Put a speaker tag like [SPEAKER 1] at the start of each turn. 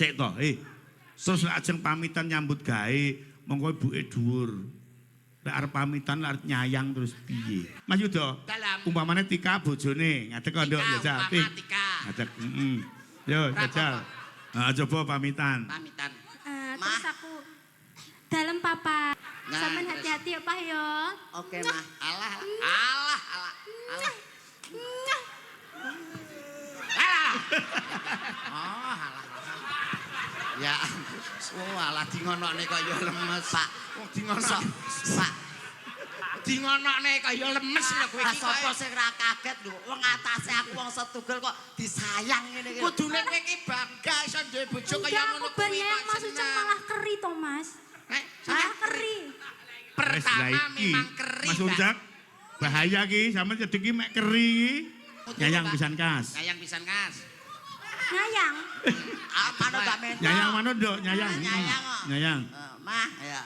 [SPEAKER 1] Sik to, eh. Terus lek ajeng pamitan nyambut gawe, monggo ibuke dhuwur. Lek arep pamitan, lek arep nyayang terus piye? Mas Yuda,
[SPEAKER 2] Dalam.
[SPEAKER 1] Umpamane Tika bojone, ngadeg kok, Nduk,
[SPEAKER 2] Tika,
[SPEAKER 1] jajal.
[SPEAKER 2] umpama
[SPEAKER 1] Tik.
[SPEAKER 2] Tika.
[SPEAKER 1] Ngadeg, heeh. Yo,
[SPEAKER 2] Ora
[SPEAKER 1] jajal.
[SPEAKER 2] apa-apa.
[SPEAKER 1] Ah, coba pamitan.
[SPEAKER 2] Pamitan.
[SPEAKER 3] Eh,
[SPEAKER 4] Mah.
[SPEAKER 3] terus aku dalem, Papa.
[SPEAKER 2] Nah,
[SPEAKER 3] Sampeyan
[SPEAKER 2] terus.
[SPEAKER 3] hati-hati ya, Pak, ya.
[SPEAKER 4] Oke, Mah.
[SPEAKER 2] Alah, alah, alah, alah. Alah. Oh, alah. Ya, oh, alah dingonokne kaya lemes.
[SPEAKER 4] Pak.
[SPEAKER 2] Wong dingonok.
[SPEAKER 4] Sok, Pak.
[SPEAKER 2] Dingonokne kaya lemes lho kowe
[SPEAKER 4] Lah
[SPEAKER 2] iki.
[SPEAKER 4] sapa sing ra kaget lho, wong atase aku wong setugel kok disayang ngene iki.
[SPEAKER 2] Kudune kowe iki bangga iso duwe bojo kaya
[SPEAKER 3] Enggak,
[SPEAKER 2] ngono
[SPEAKER 3] aku bar
[SPEAKER 2] kuwi
[SPEAKER 3] nyayang
[SPEAKER 2] kok
[SPEAKER 3] Mas Uceng
[SPEAKER 2] seneng.
[SPEAKER 3] malah keri to, Mas.
[SPEAKER 2] Eh,
[SPEAKER 3] Malah keri.
[SPEAKER 1] Wes, lah
[SPEAKER 2] pertama
[SPEAKER 1] iki.
[SPEAKER 2] memang keri,
[SPEAKER 1] Mas
[SPEAKER 2] Mbak.
[SPEAKER 1] Ucak, bahaya ki, sampeyan cedhek ki mek keri ki. Nyayang
[SPEAKER 2] Mbak.
[SPEAKER 1] pisan kas.
[SPEAKER 2] Nyayang pisan kas.
[SPEAKER 3] Nyayang.
[SPEAKER 4] Ah, manut gak mento.
[SPEAKER 1] Nyayang manut, Nduk, nyayang.
[SPEAKER 4] Nyayang kok.
[SPEAKER 1] Nyayang.
[SPEAKER 4] Eh, Mah, ya.